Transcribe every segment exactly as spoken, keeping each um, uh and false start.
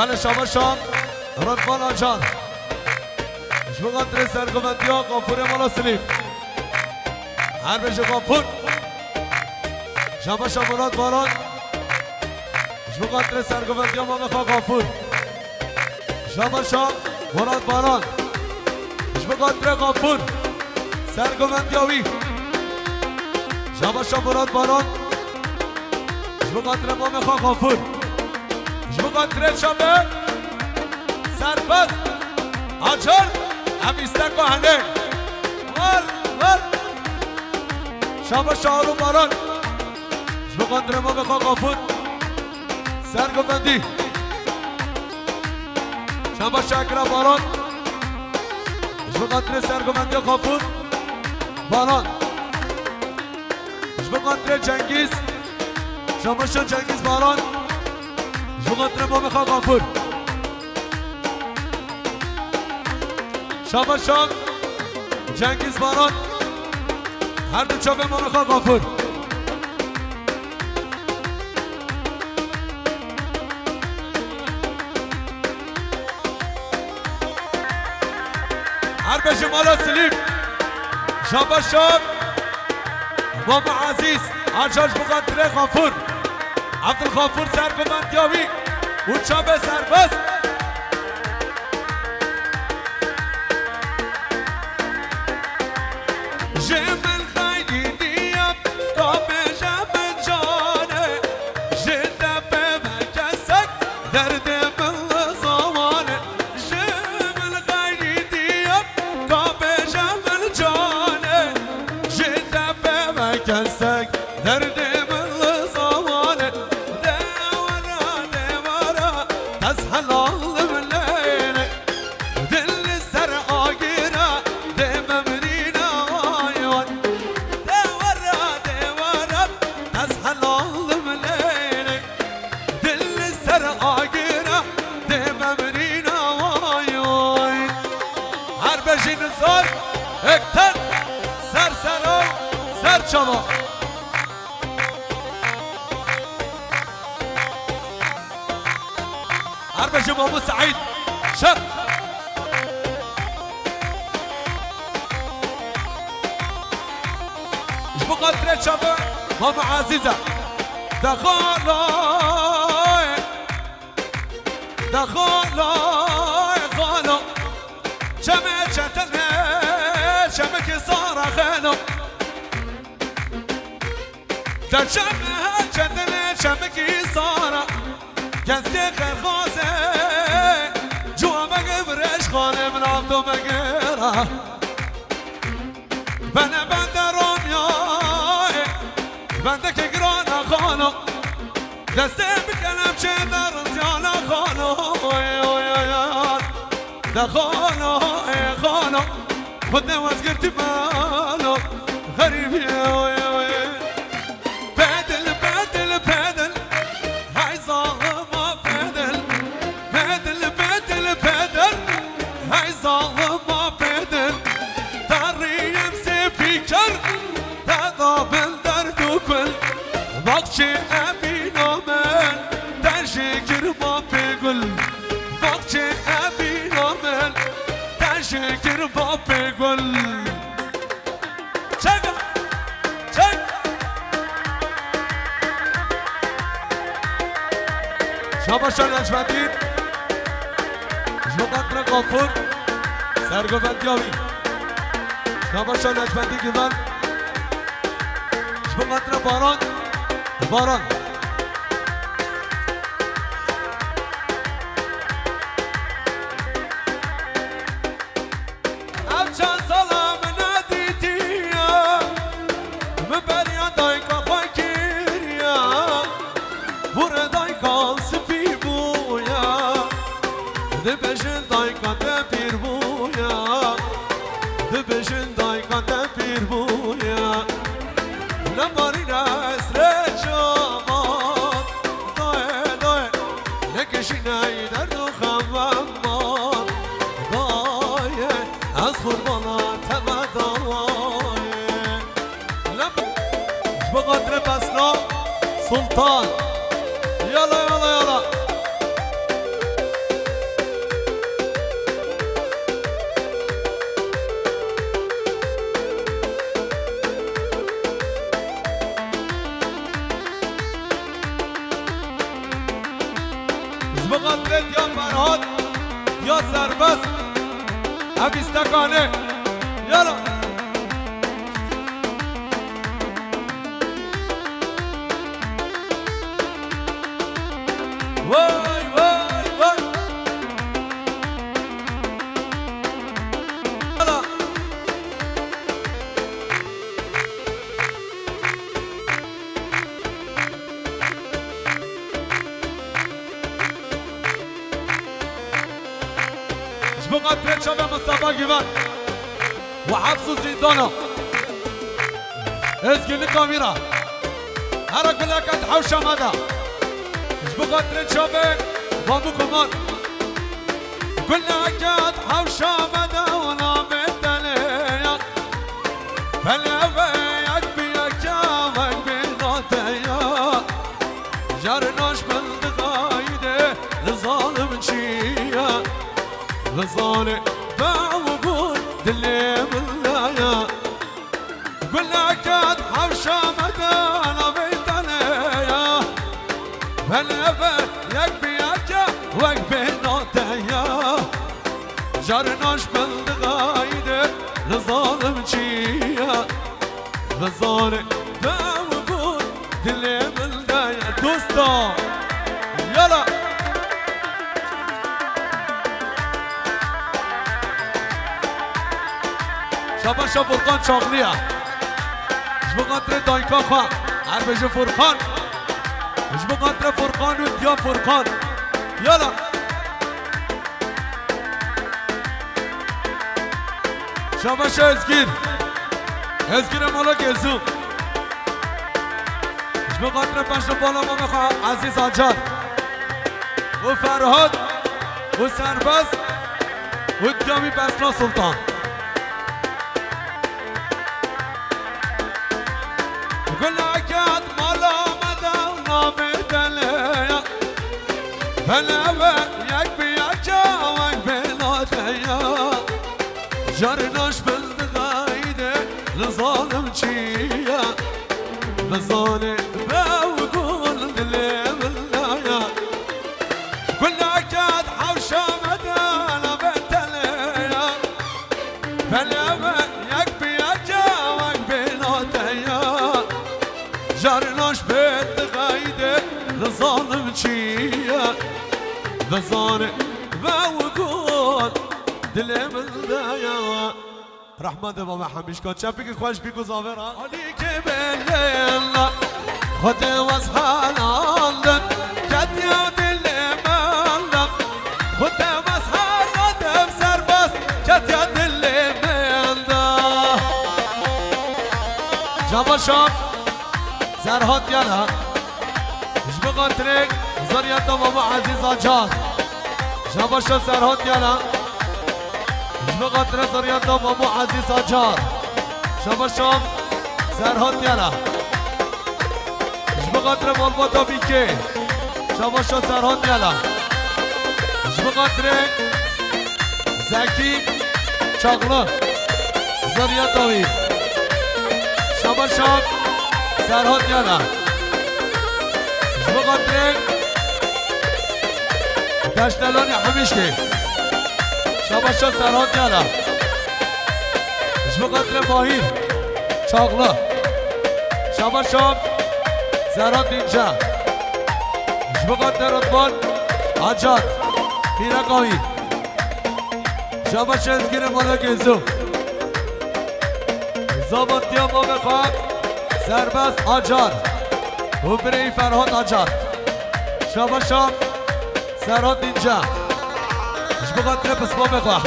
Hele şabaşa Rıdvan Acar. Ji bo xatirê sergovendiya Xafûrê mala Silîm. Her bêje Xafûr. Şabaşa Murat Baran. Ji bo xatirê sergovendiya mamê xwe Xafûr. Şabaşa Murat Baran. Ji bo xatirê Xafûr. Sergovendiya wî. Şabaşa Murat Baran. Ji bo xatirê mamê xwe Xafûr. Ji bo xatirê çape serbest Acar, em îsteko hene. Var, var. Şabaşa Harun Baran. Ji bo xatirê mamê xwe Xafûr. Sergovendî. Şabaşa Ekra Baran. Ji bo xatirê sergovendiya Xafûr. Baran. Ji bo xatirê Cengîz. Şabaşa Cengîz Baran. Ji bo xatirê mamê xwe Xafûr. Şabaşa Cengîz Baran. Her du çavê mamê xwe Xafûr. Her bêje mala Silîm. Şabaşa Mama Ezîz. Acar ji bo xatirê Xafûr. Evdil Xafûr sergovendiya wî. Û çape serbest. Ji min xeyrî diya, ka bêje min canê, ji te pê ve kesek derdê min li zamanê. Ji min xeyrî diya, ka bêje min canê, ji te pê ve kesek derdê min li zamanê. Dewera, dewera, ez helal min lêlê. Dil li ser agir e, dê me mirîna, vay, vay. Dewera, dewera, ez helal min lêlê. Dil li ser agir e, dê me mirîna, vay, vay. Her bêjî Nizar, Ekter, ser sera, ser çava. Her bêje Mamu Seîd. Şer. Ji bo xatirê çape Mamu Ezîz e. De xalo, de xalo, xalo. Çemê çetine, çemekî sara xelo. Te çem çetine çemikî sara, keskê xerxaze, cuwa mege bi reşxane min avdo megira. Bene bende romya, bende ke girana xano, destê bi kelemçe de rizyana xano, oy, oy, oy, oy. De xano, ê xano, xwe ne wezgirtî mano, xerîbî, oy, oy. Bedil, bedil, bedil, hey zalima bedil. Bedil, bedil, bedil, hey zalima bedil. Tarî em sê pîker, te da bin derd û kul. Baxçê evîna min, te jê kir bapê gul. Baxçê evîna min, te jê kir bapê gul. Çek! Çek! Şabaşa Necmettin. Ji bo xatirê Gafur. Sergovendiya wî. Şabaşa Necmettin Güven. Ji bo xatirê Baran. Baran. Ev çend sala min nedîtiye, min beriya dayika xwe kiriye, hûrê dayika spî bûye, dibêjin dayika te pîr bûye, dibêjin dayika te pîr bûye. Lebarîna esrê çavan, dayê, dayê, nekişîne derd û xemem man, dayê, ez qurbana te me dayê. Lem-, ji bo xatirê Besna Sultan. Yala, yala, yala. Bas. Ev îstekane. Yala. Vay, vay, vay. Yala. Ji bo xatirê çavê Mustafa Gîvan û hefs û zîndana. Ezgî li kamîra. Here guleke di hewşa me de. Ji bo xatirê çavê Bamû Kuman. Guleke di hewşa me de û navê te lê ya. Pelê ve yek bi yek ya, wek bêhna te ya. Car naş bil dixayde li zalim çiya. Li zalê bew bûn dilê min de ya. Guleket hewşa me de navê te lê ya. Pelê ve yek bi yek ya, wek bêhna te ya. Car naş bil dixayde li zalim çiya. Vizanê dew bûn dilê min de ye dosta. Yala. Şabaşa Furkan Çaxliya. Ji bo xatirê dayika xwe. Her bêje Furkan. Ji bo xatirê Furkan û diya Furkan. Yala. Şabaşa Ezgîr. Ezgîrê mala Gezû. Ji bo xatirê beşna bala mamê xwe Ezîz Acar. Û Ferhat. Û Serbest. Û diya wî Besna Sultan. Guleket mala me de û navê te lê ya. Velewe yek bi yek ya, wek bêhna te ya. Car naş bil dixayde li zalim çiya. Vizanê bew gul dilê min de ya. Guleket hewşa me de navê te lê ya. Pelê ve yek bi yek ya, wek bêhna te ya. Car naş bê dixayde li zalim çiya. Vizanê ve got dilê min de ya. Rehmet de baba Hemîşka. Çepikî xweş bî ku zavêra. Alîkê belê la. Xwedê wez helandin, ketiya dilê min de. Xwedê wez helandin, serbest, ketiya dilê min de. Şabaşa Serhat Yala. Ji bo xatirê zeriyeta Mamo Ezîz Acar. Şabaşa Serhat Yala. Ji bo xatirê zeriyeta Mamo Ezîz Acar. Şabaşa Serhat Yala. Ji bo xatirê malbata Bîkê. Şabaşa Serhat Yala. Ji bo xatirê Zekî Çaxlı. Zeriyeta wî. Şabaşa Serhat Yala. Ji bo xatirê Deştelanê Hemişkê. Şabaşa Serhat Yala. Ji bo xatirê Mahîr Çaxlı. Şabaşa Serhat Dînce. Ji bo xatirê Ridvan Acar. Pîreka wî. Şabaşa Ezgîrê mala Gezû. Zamantiya mamê xwe Serbest Acar û birêyî Ferhat Acar. Şabaşa Serhat Dînce. Ji bo xatirê pismamê xwe.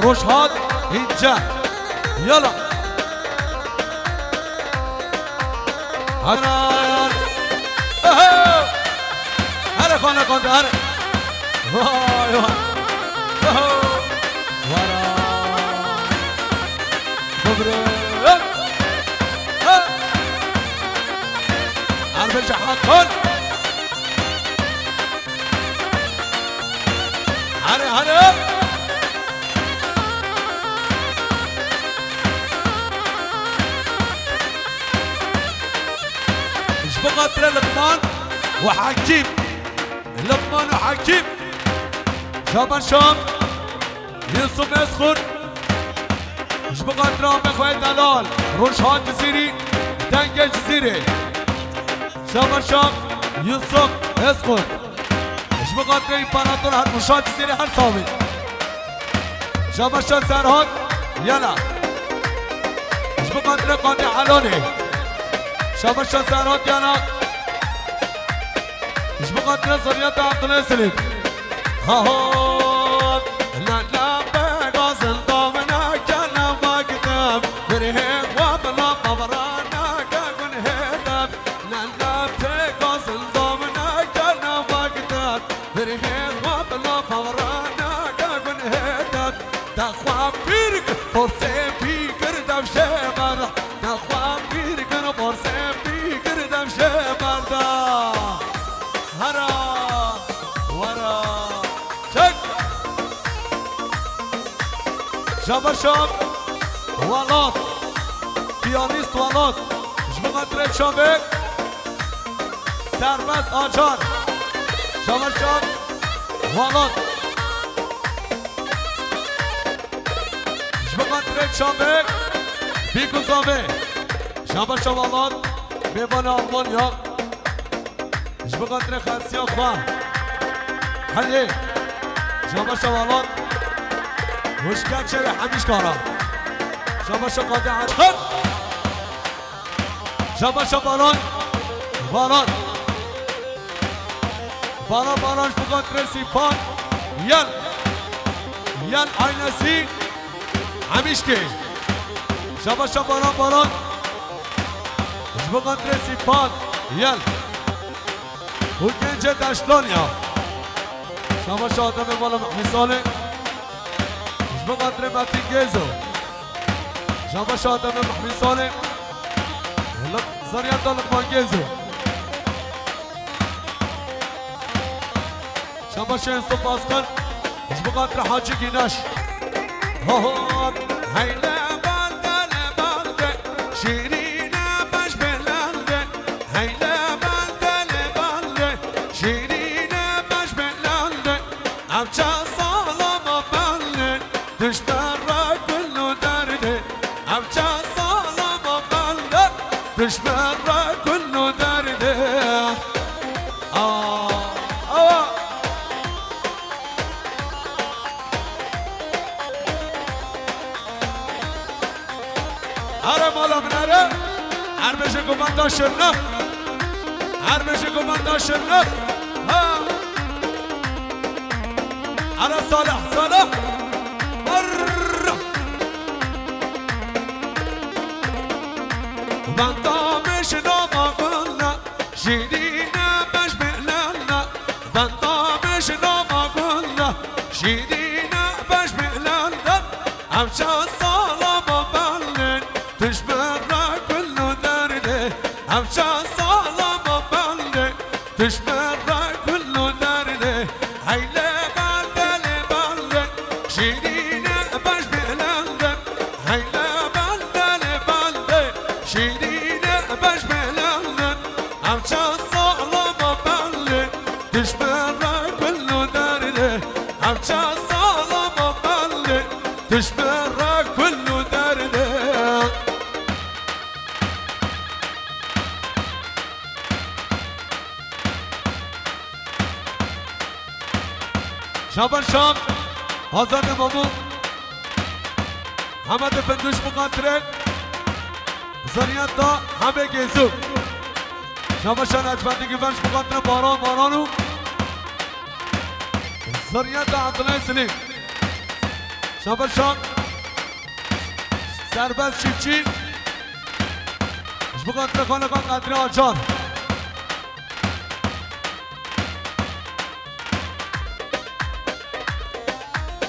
Rojhat Dînce. Yala. Hadi. Ehe! Here xane xande, here. Vay, vay. Oho. Vara. Bubru. Ha. Her bir cihan kon. Here, here. Ji bo xatirê Liqman û Hekîm. Liqman û Hekîm. Şaban Şam, Yusuf Esxur, ji bo xatira amê xwe delal, Rojhan Cizîrî, dengê Cizîrê. Şaban Şam, Yusuf Esxur, ji bo xatira împarator her Rojhan Cizîrê her sabî. Şaban Şam Serhat, yela. Ji bo xatira Qadî Elonê. Şaban Şam Serhat, yela. Ji bo xatira zerriyeta Abdullah Selim. Ha ha. La la be gazin domine kene vaktim. Birhê xwe bila favrane ke gunhê dem. La la be gazin domine kene vaktim. Birhê xwe bila favrane ke gunhê dem. Te xwe pîr kir, porsê pî kir dev jê berda. Te xwe pîr kir, porsê pî kir dev jê berda. Hera, wera, çek. Şaban Şam, Welat. Piyanîst Welat. Ji bo xatirê çavê. Serbest Acar. Şaban Şam, Welat. Ji bo xatirê çavê, bîk û zavê. Şaban Şam Welat, mêvanê Almanya. Ji bo xatirê xelsiya xwe. Helê. Şaban Şam Welat. Wişka çêrê Hemîşkara. Şaban Şam Qadî Aşkın. Şaban Şam Baran. Baran. Baran, Baran, ji bo xatirê Sîpan. Yel. Yel Aynesi. Hemîşkê. Şaban Şam Baran, Baran. Ji bo xatirê Sîpan. Yel. Û gencê Deştlan ya. Şaban Şam Ademê mala Mehmî Salê. Ji bo xatirê Metin Gezo. Şaban Şam Ademê Mehmî Salê. Lik-, Zaryanda Likman Gezo. Şaban Şam Yusuf Baskın. Ji bo xatirê Hacî Gînaş. Ho ho. Heyle bande le bande. Şîrîne beş belande. Heyle bande le bande. Şîrîne beş belande. Ev çav salama bende, dişmen re kul û derdê. Ev çav salama bende, dişmen re kul û derdê. Aa, aa. Here mala min here. Her bêje ku benda Şirnex. Her bêje ku benda Şirnex. Ha. Here Salih, Salih. Arr. Benda min ji nava gunda. Şîrîne beş belanda, benda min ji nava gunda. Şîrîne beş belanda, ev çav salama bende, dişmen re kul û derdê. Ev çav salama bende, dişmen re kul û derdê. Heyle bende le bende, şîrîne beş belanda. Heyle bende le bende, şîrîne beş belanda. Ev çav salama bende, dişmen re kul û derdê. Ev çav salama bende, dişmen re kul û derdê. Şaban Şam, Azadê Mamû, Hemedê Finduş bi xatirê zerriyeta Hemê Gêzû. Şaban Şam Necmettin Güvenç bi xatirê Baran Baran û zerriyeta Abdullah Selim. Şaban Şam Serbest Çiftçi ji bi xatirê Xanexa Qedrî Acar.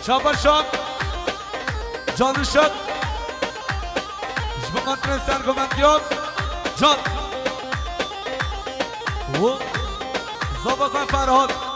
Şaban Şam, Can Işık, ji bi xatirê sergovendiyan, Can. Û Zabakan Ferhat.